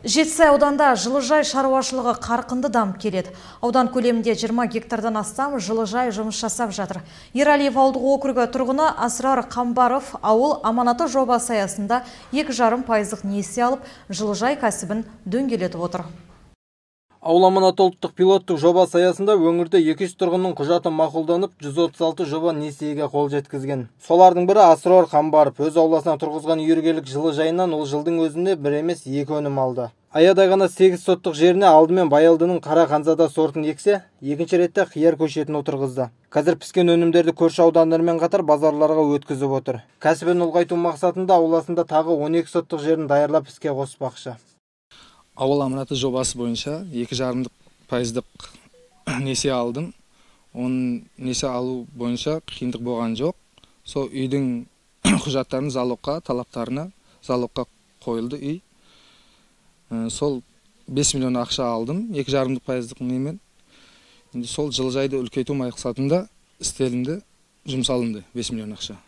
Жетісай ауданда жылыжай шаруашылығы қарқынды дамып келеді. Аудан көлемінде 20 гектардан астам жылыжай жұмыс жасап жатыр. Ералиев ауылдық округі тұрғыны Асрар Қамбаров ауыл аманаты жобасы аясында 2,5% несие алып, жылыжай кәсібін дөңгелетіп отыр. Ауыл аманаты ұлттық пилоттық жобасы аясында өңірде 200 тұрғынның құжаты мақұлданып, 136 жоба несиеге қол жеткізген. Солардың бірі Асрор Қамбаров өз ауласына тұрғызған үйіргелік жылыжайынан ол жылдың өзінде бір емес екі өнім алды. Аядай ғана 8 соттық жеріне алдымен Баялдының қара қанзада сортын ексе, екінші ретте қияр көшетін отырғызды. Қазір піскен өнімдерді көрші аудандармен қатар базарларға өткізіп отыр. Кәсібін ұлғайту мақсатында ауласында тағы 12 соттық жерін даярлап іске қоспақшы. Ауыл аманаты жобасы бойынша 2,5% несие алдым. Оның несие алу бойынша қиындық болған жоқ. Сол үйдің құжаттарын залогқа, талаптарына залогқа қойылды үй. Сол 5 миллион ақша алдым, 2,5% немен. Енді сол жылыжайды үлкейту мақсатында істелінді, жұмсалынды 5 миллион ақша.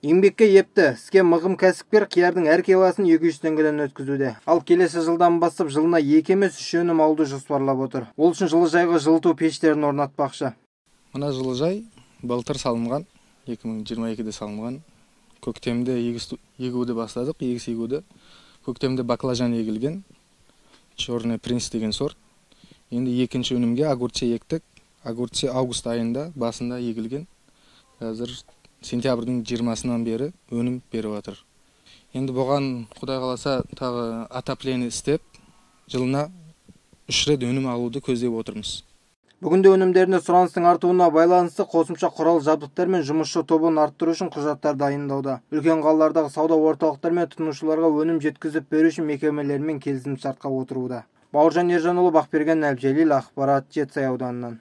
Еңбекке епті, іске мығым кәсіпкер қиярдың әр килосын 200 теңгеден өткізуде. Ал келесі жылдан бастап жылына 2 емес 3 өнім алуды жоспарлап отыр. Ол үшін жылыжайға жылыту пештерін орнатпақшы. Мына жылыжай былтыр салынған, 2022-де салынған. Көктемде егуді бастадық, егіс егуді. Көктемде баклажан егілген, Черный принц деген сорт. Енді екінші өнімге огурцы ектік. Огурцы август айында басында егілген. Қазір сентябрьдің 20-сынан бері өнім беріп жатыр. Енді бұған Құдай қаласа тағы отопление істеп, жылына 3 рет өнім алуды көздеп отырмыз. Бүгінде өнімдеріне сұраныстың артуына байланысты қосымша құрал жабдықтар мен жұмысшы тобын арттыру үшін құжаттар дайындауда. Үлкен қалалардағы сауда орталықтары мен тұтынушыларға өнім жеткізіп беру үшін мекемелермен келісімшартқа отыруда. Бауыржан Ержанұлы, Бақберген Әбжелил, ақпарат, Жетісай ауданынан.